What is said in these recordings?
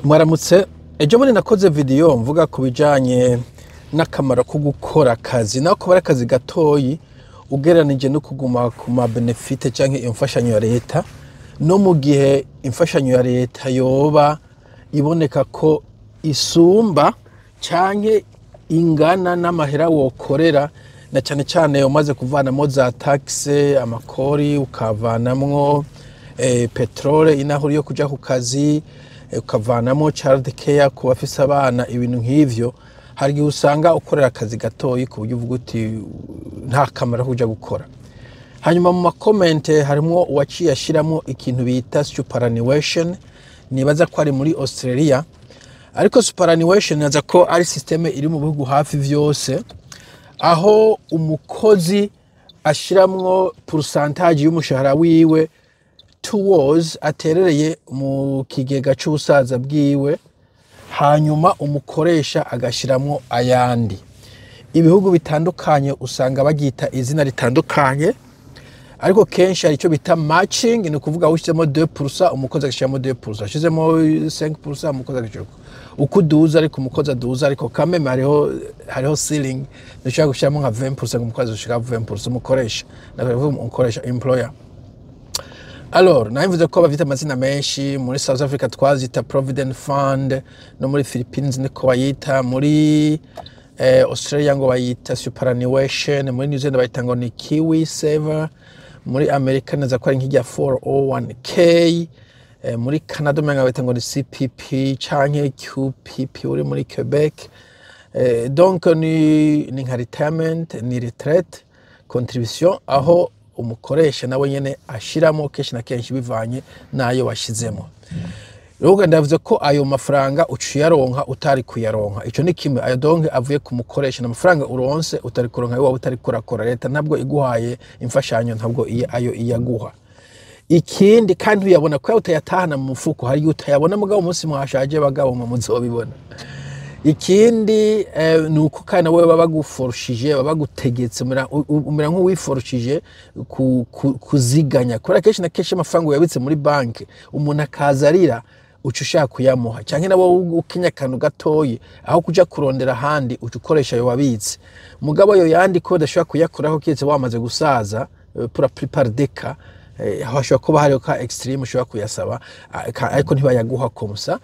Mwaramutse. Ejo bundi nakoze video mvuga ku bijanye n'akamaro ko gukora akazi, naho kuba ari akazi gatoyi ugereranije no kuguma ku ma benefits canke imfashanyo ya leta, no mu gihe imfashanyo ya leta yoba iboneka ko isumba canke ingana n'amahera wokorera, na cane cane umaze kuvanamwo za taxe, amakori, ukavanamwo petrole inahuri yo kuja ku kazi, ukavanamwo child care ku bafise abana, ibintu nk'ivyo. Hari igihe usanga ukorera akazi gatoyi ku buryo uvuga uti nta kamaro ko kuja gukora. Hanyuma mu ma comments harimwo uwaciye ashiramwo ikintu bita superannuation, nibaza ko ari muri Australia, ariko superannuation nibaza ko ari système iri mu bihugu hafi vyose, aho umukozi ashiramwo pourcentage y'umushahara wiwe towards aterereye mu kigega c'ubusaza bwiwe, hanyuma umukoresha agashiramwo ayandi. Ibihugu bitandukanye usanga baryita izina ritandukanye, ariko kenshi hari icyo bita matching, ni ukuvuga ushizemo 2%, umukozi agashiramo 2%, ushizemo 5%, umukozi agashiramo uko uduza, ariko umukozi aduza, ariko kameme hariho ceiling, ntushobora gushiramo nka 20% ngo umukozi ushika 20%, umukoresha, ndavuga umukoresha, employer. Alors, nabivuze ko bafite amazina menshi. Muri South Africa twazita Provident Fund, no muri Philippines niko bayita, muri Australia ngo bayita superannuation, muri New Zealand bayita ngo ni Kiwi Saver, muri Amerika neza ko ari nk'irya 401k, muri Canada umenga bayita ngo ni CPP canke QPP uri muri Quebec. Donc ni nka retirement, ni retraite contribution, aho umukoresha nawe nyene ashiramo kenshi na kenshi bivanye n'ayo washizemo. Rero ndavuze ko ayo mafaranga uca uyaronka utari kuyaronka. Ico ni kimwe. Ayo donc avuye ku mukoresha, n'amafaranga uronse utari kuronka iwawe utari kurakora. Leta ntabwo iguhaye imfashanyo, ntabwo ayo iyaguha. Ikindi kandi, uyabona kubera utayatahana mu mufuko. Hari igihe utayabona, mugabo umunsi mwashaje, bagabo mwe, muzobibona. Ikindi ni uko kandi nawe baba baguforushije, baba bagutegetse, umera nk'uwiforushije kuziganya, kubera kenshi na kenshi amafaranga uyabitse muri banki, umuntu akaza arira, uca ushaka kuyamuha, canke nawe ukenya akantu gatoyi, aho kuja kurondera ahandi uca ukoresha ayo wabitse. Mugabo ayo yandi ko udashobora kuyakuraho kiretse wamaze gusaza, pour la plupart des cas, aho hashobora kuba hariho ka extreme ushobora kuyasaba, ariko ntibayaguha comme ça.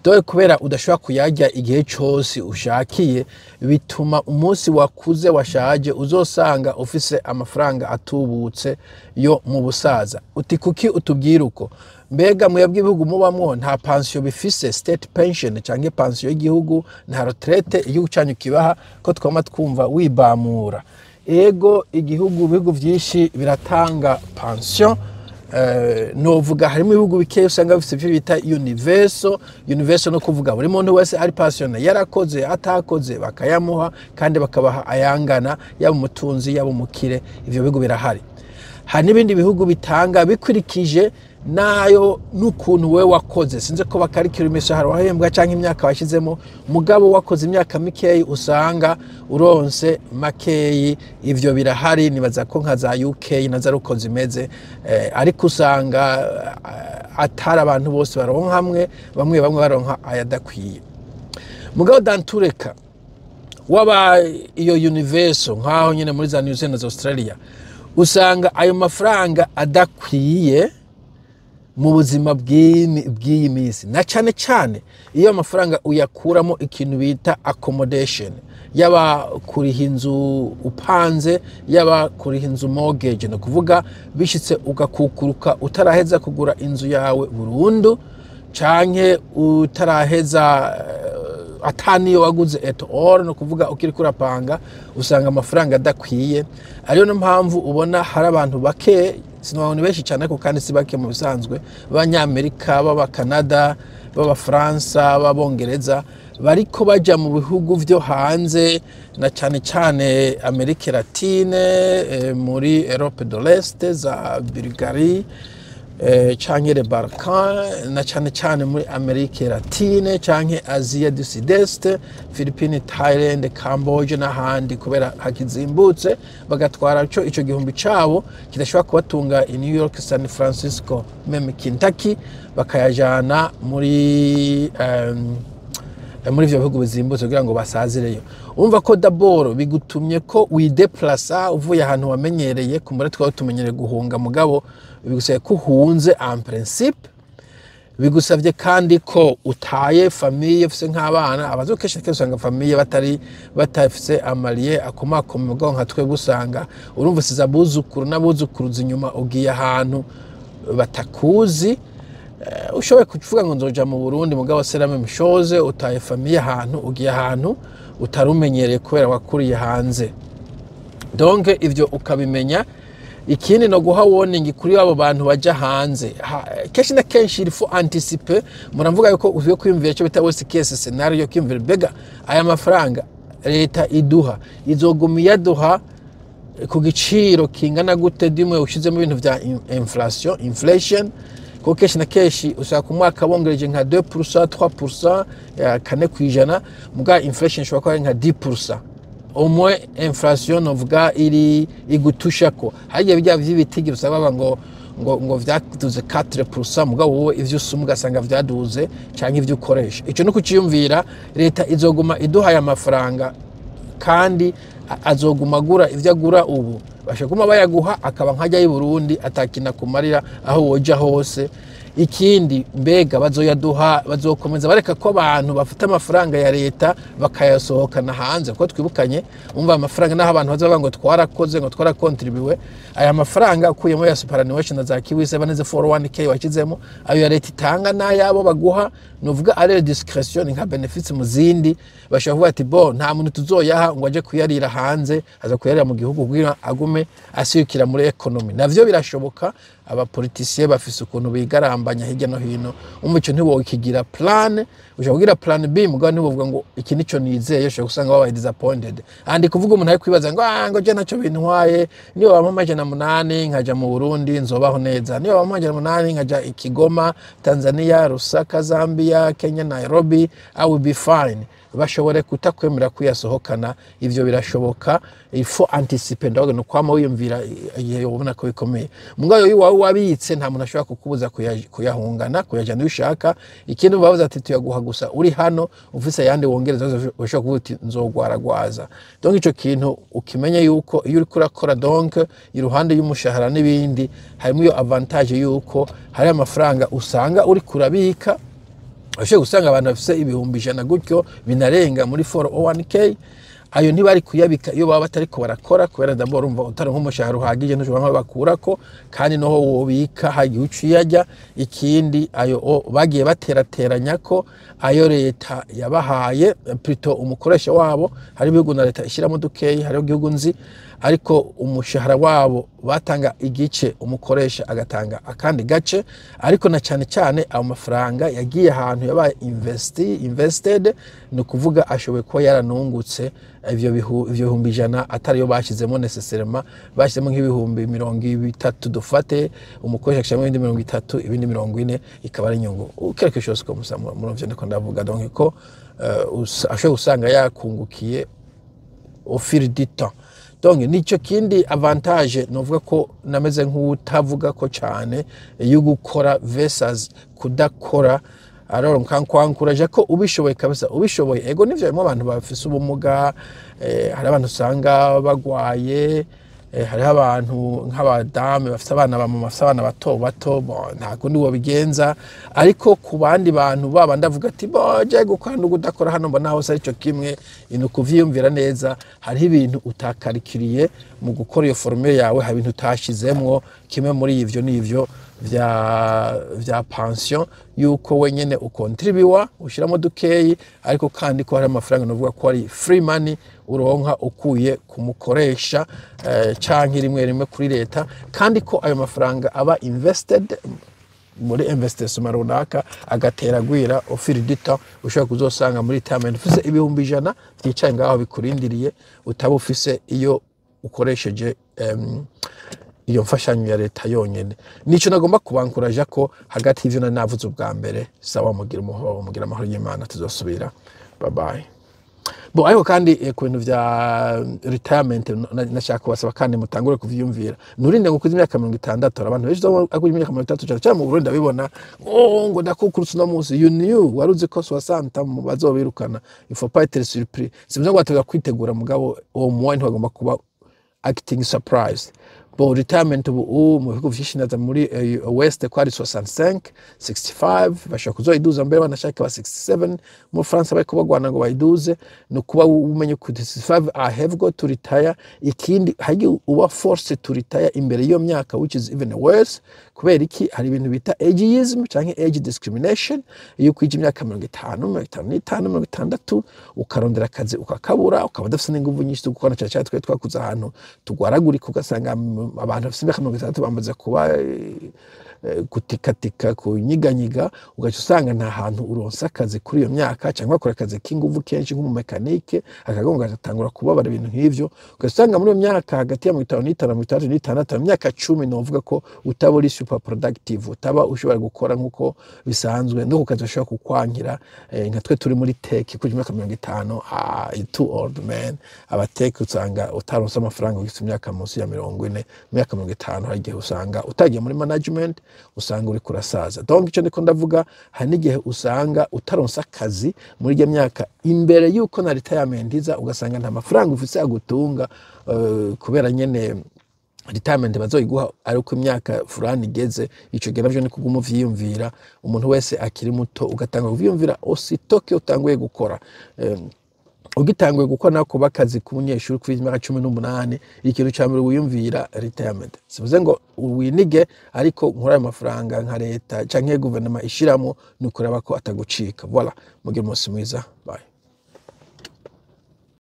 Dore kubera udashobora kuyarya igihe cose ushakiye, bituma umunsi wakuze washaje uzosanga ufise amafaranga atubutse yo mu busaza. Uti kuki utubwira uko? Mbega mwebwe ibihugu mubamwo nta pansiyo bifise, state pension canke pansiyo y'igihugu, nta retraite igihugu canyu kibaha, ko twama twumva wibamura? Ego, ibihugu vyinshi biratanga pension. Novuga harimo ibihugu bikeya usanga bifise ivyo bita universal. Universal no kuvuga buri muntu wese ari pensionné, yarakoze atakoze, bakayamuha kandi bakabaha ayangana, yaba umutunzi yaba umukire. Ivyo bihugu birahari. Hari n'ibindi bihugu bitanga bikurikije nayo n'ukuntu we wakoze. Sinzi ko bakarikira imishahara wahembwa canke imyaka washyizemo, mugabo wakoze imyaka mikeyi usanga uronse makeyi. Ivyo birahari, nibaza ko nka za UK nazo ari uko zimeze, ariko usanga atari abantu bose baronka hamwe, bamwe bamwe baronka ayadakwiye. Mugabo dantureka waba iyo universal, nkaho nyine muri za New Zealand na za Australia, usanga ayo mafaranga adakwiye mu buzima bw'iyi minsi, na cane cane iyo amafaranga uyakuramo ikintu bita accommodation, yaba kuriha inzu upanze, yaba kuriha inzu mortgage. Ni ukuvuga bishitse ugakukuruka utaraheza kugura inzu yawe burundu, canke utaraheza, ataniyo waguze at all, no kuvuga ukiri kurapanga, usanga amafaranga adakwiye. Ariyo no mpamvu ubona hari abantu bake, sinabona benshi cyane ariko kandi si bake mu bisanzwe, b'Abanyamerika, b'Abakanada, b'Abafaransa, b'Abongereza, bariko baja mu bihugu vyo hanze, na cyane cyane Amerika Latine, muri Europe de l'Est, za Bulgarie. canke les Balkans, na cane cane muri Amérique Latine canke Asia du Sud-Est, Philippines, Thailand, Camboge n'ahandi, kubera hakizimbutse, bagatwara ico gihumbi cabo kidashobora kubatunga i New York, San Francisco, même Kentucky, bakayajana muri ivyo bihugu bizimbutse kugira ngo basazireyo. Urumva ko d'abord bigutumye ko wideplasa uvuye ahantu wamenyereye. Kumbura twaba tumenyereye guhunga, mugabo bigusabye ko uhunze en principe. Bigusabye kandi ko utaye famille, ufise nk'abana. Abazo kenshi na kenshi usanga famille batari batafise amaliye akomakoma, mugabo nka twebwe usanga urumva usize abuzukuru n'abuzukuruza inyuma, ugiye ahantu batakuzi. Ushoboye kuvuga ngo nzoja mu Burundi, mugabo c'est la même chose, utaye famille ahantu, ugiye ahantu utarumenyereye kubera wakuriye hanze. Donc ivyo ukabimenya. Ikindi, no guha warning kuri abo bantu baja hanze. Kenshi na kenshi il faut anticiper. Muravuga yuko uvuye kwiyumvira icyo bita worst case scenario, kwiyumvira: bega aya mafaranga leta iduha izoguma iyaduha ku giciro kingana gute, dimwe ushizemo ibintu vya inflation? Kuko kenshi na kenshi usanga ku mwaka bongereje nka 2%, 3%, 4%, muga inflation ishobora kuba ari nka 10% au moins. Inflation novuga iri igutushako hariya bijya vy'ibitigi usanga bavuga ngo vyaduze 4%, mugabo wowe ivyo usuma ugasanga vyaduze, canke ivyo ukoresha. Ico no kuciyumvira: leta izoguma iduhaye amafaranga kandi azoguma agura ivyo agura ubu? Bashobora kuguma bayaguha akaba nkajya y'i Burundi, atakina kumarira aho woja hose. Ikindi, mbega bazoyaduha, bazokomeza bareka ko abantu bafite amafaranga ya leta bakayasohokana hanze? Kuko twibukanye, umva, amafaranga naho abantu bazavuga ngo twarakoze, ngo twarakontribuwe, aya mafaranga ukuyemo ya superannuation na za KiwiSaver neze 401k washyizemo, ayo ya leta itanga n'ayabo baguha, nuvuga ari discretion nka benefits mu zindi. Bashobora kuvuga ati: "Bo nta muntu tuzoyaha ngo aje kuyarira hanze, aza kuyarira mu gihugu kugira agume asirikira muri economy." Navyo birashoboka, abapoliticiens bafise ukuntu bigarambanya hirya no hino. Umva, ico ntiwokigira plan. Ushobora kugira plan B, mugabo ntiwovuga ngo iki nico nizeye, ushobora gusanga wabaye disappointed. Andi kuvuga umuntu ari kwibaza ngo ngo je naco bintwaye, niyo bampa 800 nkaja mu Burundi nzobaho neza, niyo bampa 800 nkaja i Kigoma Tanzania, Lusaka Zambia, Kenya Nairobi, I will be fine. Bashobore kutakwemera kuyasohokana, ivyo birashoboka. Il faut anticiper. Ndavuga no kwama wiyumvira igihe ubona ko bikomeye. Mugabo iyo wawe wabitse, nta muntu ashobora kukubuza kuyahungana, kuyajana iyo ushaka. Ikindi, bavuze ati tuyaguha gusa uri hano, ufise ayandi wongereza, ushobora kuvuga uti nzogwaragwaza. Donc ico kintu ukimenye yuko iyo uriko urakora, donc iruhande y'umushahara n'ibindi, harimo iyo avantage yuko hari amafaranga usanga uri kurabika. Ushobora gusanga abantu bafise 100,000 gutyo binarenga muri 401k. Ayo ntibari kuyabika iyo baba batariko barakora, kubera d'abord urumva utari nk'umushahara uhagije, ntushobora nko bakurako, kandi noho wobika hagiye uca uyarya. Ikindi, ayo bagiye baterateranya ko ayo leta yabahaye, plutôt umukoresha wabo. Hari ibihugu na leta ishyiramo dukeyi, hariho igihugu nzi ariko umushahara wabo batanga igice, umukoresha agatanga akandi gace. Ariko na cyane cyane ayo mafaranga yagiye ahantu yabaye invested, ni ukuvuga ashoboye kuba yaranungutse ivyo 100,000 atariyo bashyizemo nécessairement. Bashyizemo nk'ibihumbi 30 dufate, umukoresha agashyiramo ibindi 30, ibindi 40, ikaba ari inyungu, quelque chose comme ça. Muri ivyo ndiko ndavuga, donc ko ashobora gusanga yakungukiye au fil du temps. Donc nicyo kindi avantage novuga ko nameze nk'utavuga ko cyane yo gukora versus kudakora. Alors nkankwankuraje ko ubishoboye kabisa, ubishoboye, ego nivyo, harimo abantu bafise ubumuga, hari abantu usanga bagwaye, hariho abantu nk'abadame bafise abana, bamama bafise abana bato bato, bon, nta kundi wobigenza. Ariko ku bandi bantu baba ndavuga ati bo je gukora no kudakora hano mbona hose aricyo kimwe, ni ukuvyiyumvira neza. Hariho ibintu utakarikiriye mu gukora iyo formule yawe, hari ibintu utashizemwo. Kimwe muri ivyo nivyo vya pension, yuko wenyene ukontribuwa, ushiramo dukeyi, ariko kandi ko hari amafaranga novuga ko ari free money uronka ukuye kumukoresha, canke rimwe rimwe kuri leta, kandi ko ayo mafaranga aba invested muri investissement runaka, agatera agwira au fil du temps. Ushobora kuzosanga muri retirement ufise 100,000 vyicaye ngaho bikurindiriye, utaba ufise iyo ukoresheje. Iyo mfashanyo ya leta yonyene, nico nagomba kubankuraja ko hagati y'ivyo nari navuze ubwa mbere. Sawa, mugira umuhoro, mugira amahoro y'Imana, tuzosubira. Bye bye. Bo ariko kandi ku bintu vya retirement, nashaka kubasaba kandi mutangure kuvyiyumvira. Nturinde ngo ukuze imyaka 60. Hari abantu benshi akuze imyaka 60, cyane cyane mu Burundi ndabibona, oh, ngo ndakukurutse uno munsi. You knew, wari uzi ko 60 mu bazobirukana. Il faut pas être surpris. Simvuze ngo batega kwitegura, mugabo uwo moins ntibagomba kuba acting surprised. Bo retirement ubu mu bihugu vyinshi, naza muri west ko ari 65, 65, bashobora kuzoyiduza mbere banashaka ba 67. Mu France bariko bagwana ngo bayiduze. Ni ukuba umenye ko 65, I have got to retire. Ikindi, hari uba forced to retire imbere y'iyo myaka, which is even worse. Kubera iki? Hari ibintu bita ageism canke age discrimination. Iyo ukwije imyaka 50, 55, 60, ukarondera akazi ukakabura, ukaba udafise n'inguvu nyinshi zo gukora, cyane cyane twe twakuze ahantu tugwaragurika, ugasanga abantu bafise imyaka 60 bamaze kuba gutikatika, kunyiganyiga, ugaca usanga nta hantu uronsa akazi kuri iyo myaka, cyangwa bakora akazi k'inguvu kenshi nk'umumekanike, akagongo gagatangura kubabara, ibintu nk'ivyo. Ugaca usanga muri iyo myaka hagati ya 55 na 66, mu myaka 10, novuga ko utaba uri super productive, utaba ushobora gukora nk'uko bisanzwe, no ku kazi bashobora kukwankira. Nka twe turi muri tech, kuri imyaka 50, ah, you too old man. Aba tech usanga utaronse amafaranga ugifite imyaka munsi ya 40. Mu myaka 50 hari igihe usanga utagiye muri management, usanga uri kurasaza. Donc icyo ndiko ndavuga, hari n'igihe usanga utaronse akazi muri iyo myaka imbere y'uko na retirement iza, ugasanga nta mafaranga ufise agutunga, kubera nyene retirement bazoyiguha ari uko imyaka fulani igeze. Ico gihe navyo ni kuguma uvyiyumvira. Umuntu wese akiri muto, ugatanga kuvyiyumvira aussitôt que utanguye gukora. Ugitanguye gukora, nako kuba akazi k'umunyeshuri kuri imyaka 18, ikintu cya mbere wiyumvira retirement. Sivuze ngo winige, ariko nkuri ayo mafaranga nka leta canke guverinoma ishiramo, ni ukuraba ko atagucika. Voilà, mugire umunsi mwiza, bye.